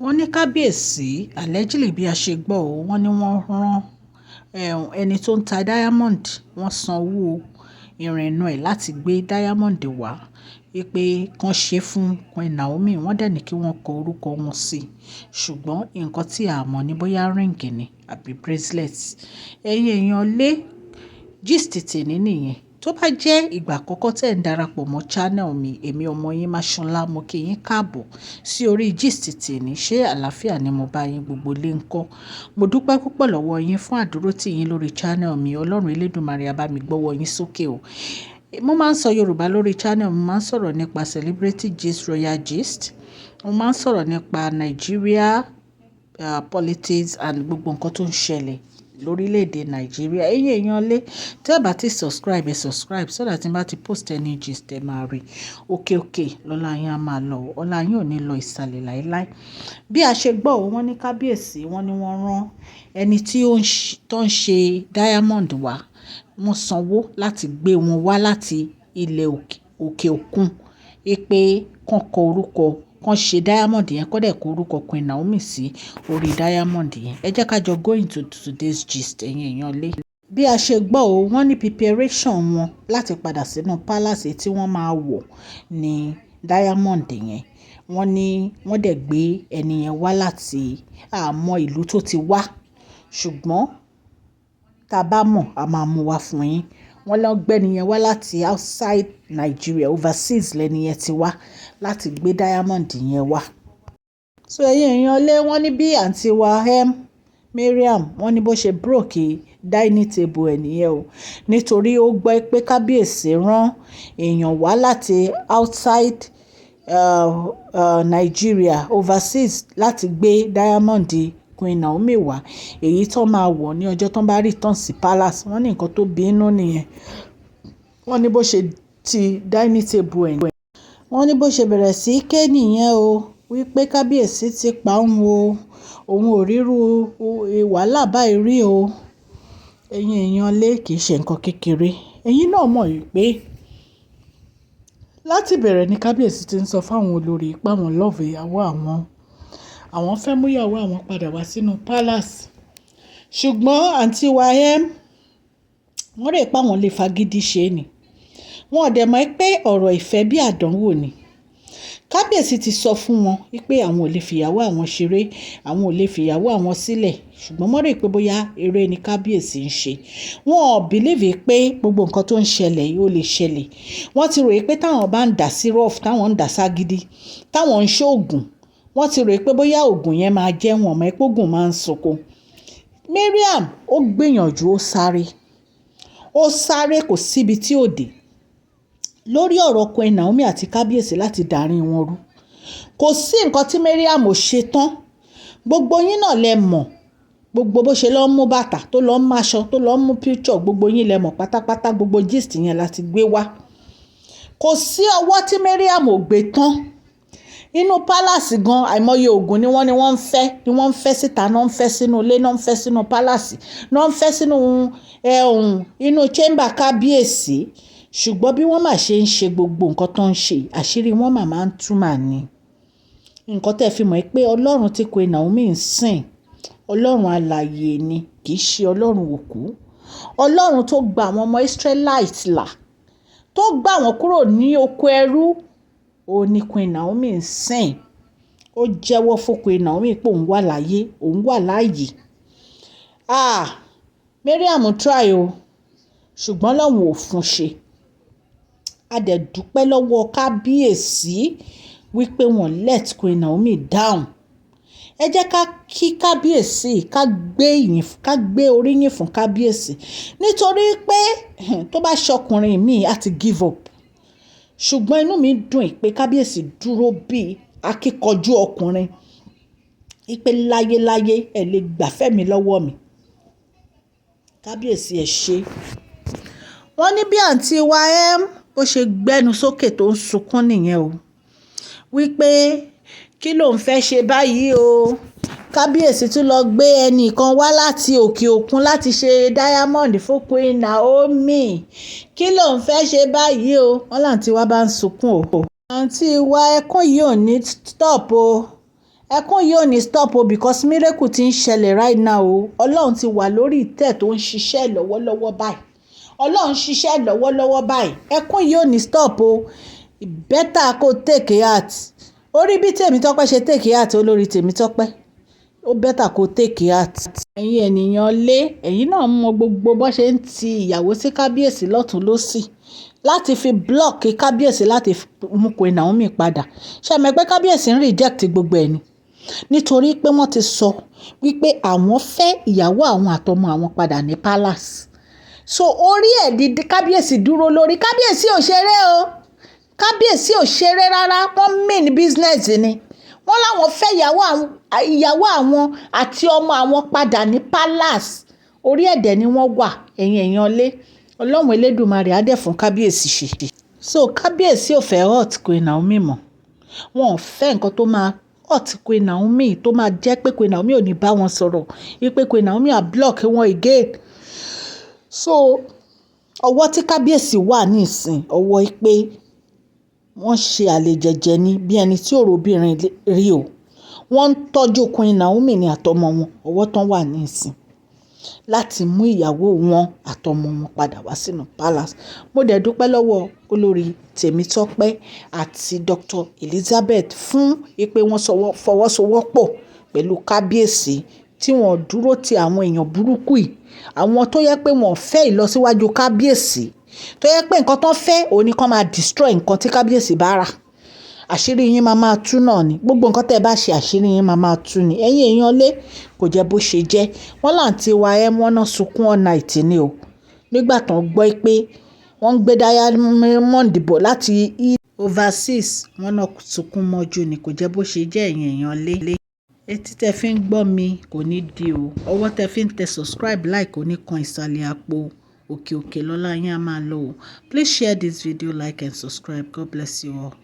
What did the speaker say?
Wọ́n ní kábíyèsí, allegedly bí a ṣe gbọ́ ọ, wọ́n ní wọ́n rán ẹni tó ń ta diamond, wọ́n san owó ìrìnnà ẹ̀ láti gbé diamond wá, wípé kàn ṣe fún Queen Naomi. Wọ́n dẹ̀ ní kí wọ́n kọ orúkọ wọn sí. Ṣùgbọ́n nǹkan tí a mọ̀ ní bóyá ring ni àbí bracelet. Ẹ̀yin èèyàn lé, gist tèmi nìyẹn. Tó bá jẹ́ ìgbà àkọ́kọ́ tí ẹ̀ ń darapọ̀ mọ́ channel mi, èmi ọmọ yín Máṣọ́lá, mo kí yín káàbọ̀ sí orí gist tèmi. Ṣé àlàáfíà ni mo bá yín, gbogbo lé ńkọ́? Mo dúpẹ́ púpọ̀ lọ́wọ́ yín fún àdúrótì yín lórí channel mi. Ọlọ́run Elédùmarè á bá mi gbọ́wọ́ yín sókè o. Mo máa ń sọ Yorùbá lórí channel, mo máa ń sọ̀rọ̀ nípa celebrity gist, royal gist. Mo máa ń sọ̀rọ̀ nípa Nigeria politics and gbogbo nǹkan tó ń ṣẹlẹ̀ lórílẹ̀ èdè Nàìjíríà. Ẹ̀yin èèyàn lé, tí ẹ bá ti subscribe, ẹ subscribe so that tí n bá ti post any gist, ẹ máa rí. Òkè òkè lọ́la yín á máa lọ. Ọlá yín ò ní lọ ìsàlẹ̀ láíláí. Bí a ṣe gbọ́, wọ́n ní kábíyèsí, wọ́n ní wọ́n rán ẹni tí ó ń ṣe diamond wá. Wọ́n sanwó láti gbé wọn wá láti ilẹ̀ òkè òkun, wípé kàn kọ orúkọ, kàn ṣe diamond yẹn, kó dẹ̀ kọ orúkọ Queen Naomi sí orí diamond yẹn. Ẹ jẹ́ ká jọ go into today's gist, ẹ̀yin èèyàn lé. Bí a ṣe gbọ́ o, wọ́n ní preparation wọn láti padà sínú palace tí wọ́n máa wọ̀ ní diamond yẹn. Wọ́n ní wọ́n dẹ̀ gbé ẹni yẹn wá láti àmọ́ ìlú tó ti wá. Ṣùgbọ́n tá bá mọ̀, a máa mú wá fún yín. Wọ́n lọ gbé ẹni yẹn wá láti outside Nigeria, overseas lẹ́ni yẹn ti wá láti gbé diamond yẹn wá. So ẹ̀yin èèyàn lé, wọ́n ní bí àǹtí wa M Mariam, wọ́n ní bó ṣe broke dining table ẹ̀ nìyẹn o. Nítorí ó gbọ́ pé kábíyèsí rán èèyàn wá láti outside Nigeria, overseas, láti gbé diamond Queen Naomi wá, èyí tó máa wọ̀ ní ọjọ́ tó bá return sí palace. Wọ́n ní nǹkan tó bí inú nìyẹn. Wọ́n ní bó ṣe ti dining table ẹ̀. Wọ́n ní bó ṣe bẹ̀rẹ̀ sí í ké nìyẹn o, wípé kábíyèsí ti pa òun o, òun ò ríru wàhálà báyìí rí o. Ẹ̀yin èèyàn lé, kì í ṣe nǹkan kékeré. Ẹ̀yin náà mọ̀ wípé láti ìbẹ̀rẹ̀ ní kábíyèsí ti ń sọ fún àwọn olórí pé àwọn love ìyàwó àwọn. Àwọn fẹ́ mú ìyàwó àwọn padà wá sínú palace. Ṣùgbọ́n àǹtí wa M, wọ́n rò pé àwọn lè fagídí ṣe ni. Wọn ò dẹ̀ mọ̀ pé ọ̀rọ̀ ìfẹ́ bí àdánwò ni. Kábíyèsí ti sọ fún wọn wípé àwọn ò lè fi ìyàwó àwọn ṣeré, àwọn ò lè fi ìyàwó àwọn sílẹ̀. Ṣùgbọ́n wọ́n rò pé bóyá eré ni kábíyèsí ń ṣe. Wọn ò believe pé gbogbo nǹkan tó ń ṣẹlẹ̀ yìí ó lè ṣẹlẹ̀. Wọ́n ti rò pé táwọn bá ń dà sí rough, táwọn ń dà ságídí, táwọn ń ṣoògùn, wọ́n ti rò pé bóyá òògùn yẹn máa jẹ́ wọn mọ̀ pé òògùn máa ń sunko. Mariam ó gbìyànjú, ó sáré, ó sáré, kò síbi tí ò dé lórí ọ̀rọ̀ Queen Naomi àti kábíyèsí láti dàárín wọn rú. Kò sí nǹkan tí Mariam ò ṣe tán. Gbogbo yín náà lẹ mọ̀ gbogbo bó ṣe lọ ń mú bàtà, tó lọ ń máṣọ, tó lọ ń mú picture, gbogbo yín lẹ mọ̀ pátápátá. Gbogbo gist yẹn láti gbé wá. Kò sí ọwọ́ tí Mariam ò gbé tán inú palace gan. Àìmọye oògùn ni wọ́n ní wọ́n ń fẹ́, ni wọ́n ń fẹ́ síta, náà ń fẹ́ sínú ilé, náà ń fẹ́ sínú palace, náà ń fẹ́ sínú ẹ̀hún inú chamber kábíyèsí. Ṣùgbọ́n bí wọ́n máa ṣe ń ṣe gbogbo nǹkan tó ń ṣe, àṣírí wọn máa máa ń tú mà ní. Nǹkan tẹ́ fi mọ̀ pé Ọlọ́run tí Queen Naomi ń sìn, Ọlọ́run alààyè ni, kì í ṣe Ọlọ́run òkú. Ọlọ́run tó gba àwọn ọmọ Israelite là, tó gbà wọ́n kúrò ní oko ẹrú, òun ni Queen Naomi ń sìn. Ó jẹ́wọ́ fún Queen Naomi pé òun wà láyé, òun wà láàyè. Ah, Mariam try o, ṣùgbọ́n Ọlọ́run ò fún ṣe. A dẹ̀ dúpẹ́ lọ́wọ́ kábíyèsí wípé wọ́n let Queen Naomi down. Ẹ jẹ́ ká kí kábíyèsí, ká gbé ìyìn, ká gbé oríyìn fún kábíyèsí, nítorí pé tó bá ṣọkùnrin mi, á ti give up. Ṣùgbọ́n inú mi dùn pé kábíyèsí dúró bí akíkanjú ọkùnrin, wípé láyéláyé, ẹ lè gbàfẹ́ mi lọ́wọ́ mi. Kábíyèsí, ẹ ṣé. Wọ́n ní bí àǹtí wa M bó ṣe gbẹ́nu sókè tó ń sunkún nìyẹn o, wípé kí ló ń fẹ́ ṣe báyìí o? Kábíyèsí tún lọ gbé ẹnì kan wá láti òkè òkun láti ṣe diamond fún Queen Naomi. Kí ló ń fẹ́ ṣe báyìí o? Wọ́n láǹtí wa bá ń sunkún o. Àǹtí wa, ẹkún yìí ò ní stop o. Ẹkún yìí ò ní stop o, because miracle ti ń ṣẹlẹ̀ right now o. Ọlọ́run ti wà lórí ìtẹ́ tó ń ṣiṣẹ́ lọ́wọ́lọ́wọ́ báyìí. Ọlọ́run ṣiṣẹ́ lọ́wọ́lọ́wọ́ báyìí. Ẹkún yìí ò ní stop o. Better kó take heart. Orí bí Tèmítọ́pẹ́ ṣe take heart, olórí Tèmítọ́pẹ́, ó better kó take heart. Ẹ̀yin ènìyàn lé, ẹ̀yin náà mọ gbogbo bó ṣe ń ti ìyàwó sí kábíyèsí lọ́tùn lósì láti fi block kábíyèsí láti mú Queen Naomi padà. Ṣé ẹ mọ̀ pé kábíyèsí ń reject gbogbo ẹ̀ ni? Nítorí pé wọ́n ti sọ wípé àwọn fẹ́ ìyàwó àwọn àtọmọ àwọn padà ní palace. So orí ẹ̀ di kábíyèsí dúró lórí. Kábíyèsí ò ṣeré o. Kábíyèsí ò ṣeré rárá. Wọ́n mean business ni. Wọ́n láwọn fẹ́ ìyàwó àwọn àti ọmọ àwọn padà ní palace. Orí ẹ̀dẹ̀ ni wọ́n wà. Ẹ̀yin èèyàn lé, Ọlọ́run Elédùmarè á dẹ̀ fún kábíyèsí ṣe. So kábíyèsí ò fẹ́ hurt Queen Naomi mọ́. Wọn ò fẹ́ nǹkan tó máa hurt Queen Naomi, tó máa jẹ́ pé Queen Naomi ò ní bá wọn sọ̀rọ̀, wípé Queen Naomi á block wọn again. So ọwọ́ tí kábíyèsí wà nísìn, ọwọ́ pé wọ́n ṣe àlejẹ̀jẹ̀ ni bí ẹni tí ò róbìnrin rí o. Wọ́n ń tọ́jú Queen Naomi ní àtọmọ wọn. Ọwọ́ tán wà nísìn láti mú ìyàwó wọn àtọmọ wọn padà wá sínú palace. Mo dẹ̀ dúpẹ́ lọ́wọ́ olórí Tèmítọ́pẹ́ àti Dr. Elizabeth fún wípé wọ́n fọwọ́sowọ́pọ̀ pẹ̀lú kábíyèsí, tí wọ́n dúró ti àwọn èèyàn burúkú yìí, àwọn tó yẹ pé wọ́n fẹ́ ìlọsíwájú kábíyèsí, tó yẹ pé nǹkan tó fẹ́ òun ni kó máa destroy nǹkan tí kábíyèsí bá rà. Àṣírí yín máa máa tú náà ni. Gbogbo nǹkan tẹ́ ẹ bá ṣe, àṣírí yín máa máa tú ni. Ẹ̀yin èèyàn lé, kò jẹ́ bó ṣe jẹ́. Wọ́n láǹtí wa ẹ́, wọ́n náà sunkún all night ni o. Nígbà tó ń gbọ́ pé wọ́n ń gbé diamond bọ̀ láti overseas, wọ́n náà sunkún mọ́jú ni. Kò jẹ́ bó ṣe jẹ́, ẹ̀yin èèyàn lé. Etí tẹ fi ń gbọ́ mi kò ní di o. Ọwọ́ tẹ fi ń tẹ subscribe, like kò ní kan ìsàlẹ̀ àpò. Òkè òkè lọ́la yín á máa lọ o. Please share this video, like and subscribe. God bless you all.